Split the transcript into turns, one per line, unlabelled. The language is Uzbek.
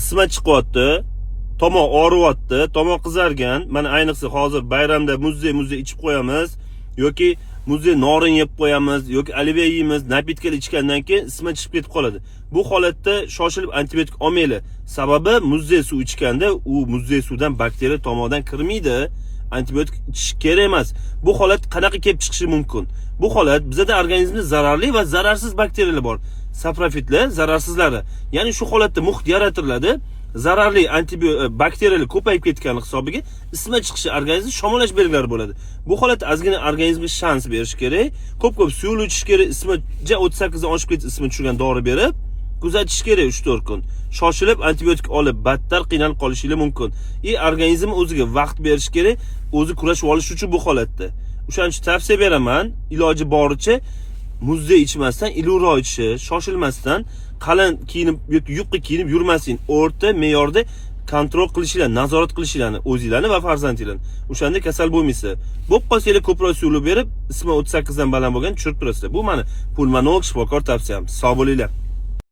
Isitma chiqyapti, tomoq og'riyapti, tomoq qizargan. Mana, ayniqsa hozir bayramda muzdek muzdek ichib qo'yamiz yoki muzdek norin yeb qo'yamiz yoki olivye yeymiz, напитка lar ichgandan keyin isitma chiqib ketib qoladi. Bu holatda shoshilib antibiotik olmanglar. Sababi muzdek suv ichganda u muzdek suvdan bakteriya tomoqdan kirmaydi. Antibiotik ichish kerak emas. Bu holat qanaqa kelib chiqishi mumkin? Bu holat bizada organizmda zararli va zararsiz bakteriyalar bor. Saprofitlar zararsizlari. Ya'ni shu holatda muhit yaratiladi. Zararli bakteriyalar ko'payib ketgani hisobiga isitma chiqishi, organizm shamollash belgilari bo'ladi. Bu holatda ozgina organizmga shans berish kerak. Ko'p-ko'p suvli ichish kerak. Isitma ja 38 dan oshib ketsa, isitma tushirgan dori berib kuzatish kerak 3-4 kun. Shoshilib antibiotik olib battar qiynalib qolishingiz mumkin. И organizm o'ziga vaqt berish kerak, o'zi kurashib olish uchun bu holatda. O'shaning uchun tavsiya beraman, iloji boricha muzdek ichmasdan iliqroq ichishi, shoshilmasdan qalin kiyinib yoki yupqa kiyinib yurmaslik, o'rta me'yorda контроль qilishinglar, nazorat qilishinglarni o'zinglarni va farzandinglarni. O'shanda kasal bo'lmaysizlar. Bo'lib qolsanglar, ko'proq suvli berib, isitma 38 dan baland bo'lgan tushirib turasizlar. Bu mani pulmonolog shifokor tavsiyam. Sog' bo'linglar.